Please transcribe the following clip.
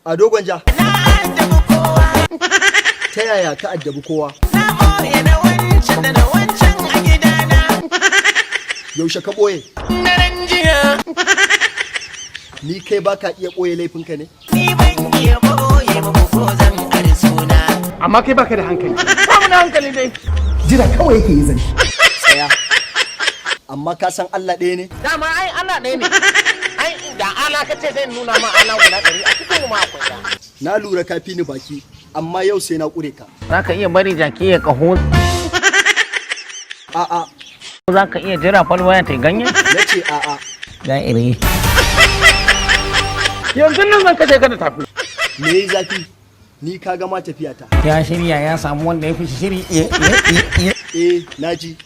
A dogon ja. Na addabi kowa. Ta yaya ka addabi kowa? Na ɓoye na wancan da na wancan a gidana. Yaushe ka ɓoye? Daren jiya. Ni kai baka iya ɓoye laifinka ne? Ni ban iya ɓoye muku ko zan ari suna. Amma kai baka da hankali. Ba mu da hankali dai. Jira kawai yake yi zance. Tsaya. Amma ka san Allah ɗaya ne? Dama ai Allah ɗaya ne. Ai da ala ka ce, sai in nuna ma ala guda 100 a cikin mu ma akwai ɗaya. Na lura ka fi ni baki, amma yau sai na ƙure ka. Za ka iya bari jaki ya ƙaho? A'a. Za ka iya jira falwaya ta ganye? Na ce a'a. Ja'iri. Yanzu nan zan kashe ka da tafi. Me yayi zafi? Ni ka gama tafiya ta. Ya shirya ya samu wanda ya fi shi shiri. Eh, naji.